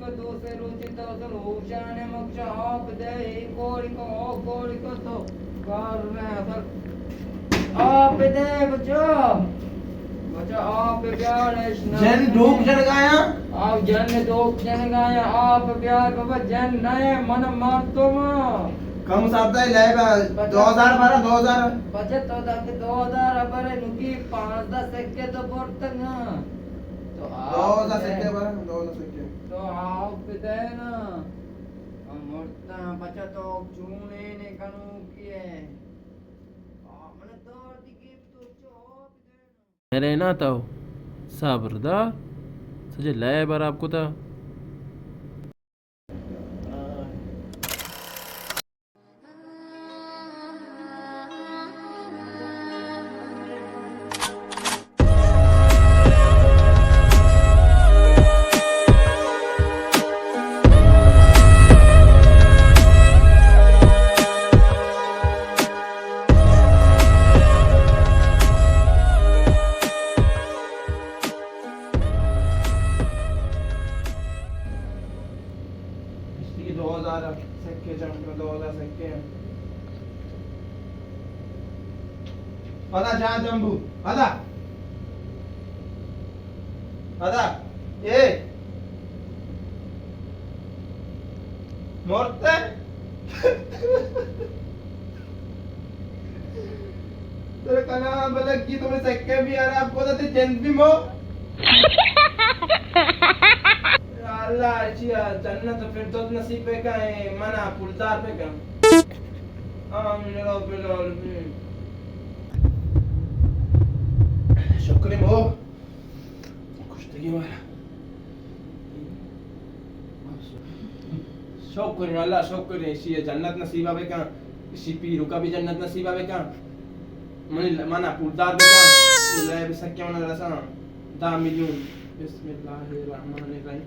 دو سے روچی تو اصل ہوشانے مکشا آپ دے، اے کوڑی کو، او کوڑی کو تو کار نے اصل آپ دے بچا۔ بچا آپ بیار اش نہ۔ جن ڈوک جن گایا؟ آ جن ڈوک جن گایا، آپ بیار بابا، جن نئے من مار تو ما۔ کم ساتا ہے لے با، بچا۔ دو ہزار بارہ، دو ہزار۔ بچا تو دا کہ دو ہزار ابرے نکی پانزدہ سکے تو برتگا۔ تو آپ دوزہ دے۔ سکے برا، دوزہ سکے۔ تو آپ دے نا۔ ہم مرتا بچا تو چونے نے کنو کیے۔ آ، من دور دی گیپ تو چو آپ دے نا۔ میرے نا تو صبر دا، سجے لے براب کتا۔ اشتی دو ہزار سکے چمکا، دو ہزار سکے۔ پدا جان جمبو، پدا۔ پدا۔ اے۔ مرتے؟ تیرے کنا بلک کی تمہیں سکے بھی آرام کو تے جند بھی مو۔ یا اللہ، اچھی جنت فردوس نصیب پہ کہیں، منا پولدار پہ کہیں۔ آمین رب العالمین۔ شکر مو۔ کشتگی مارا۔ شکر اللہ، شکر، اشی جنت نصیبہ بکن، اشی پیروکا بھی جنت نصیبہ بکن، منی ل-، منا پولدار بکن، اللہ بسکے منا رسان دہ میلیون۔ بسم اللہ الرحمن الرحیم۔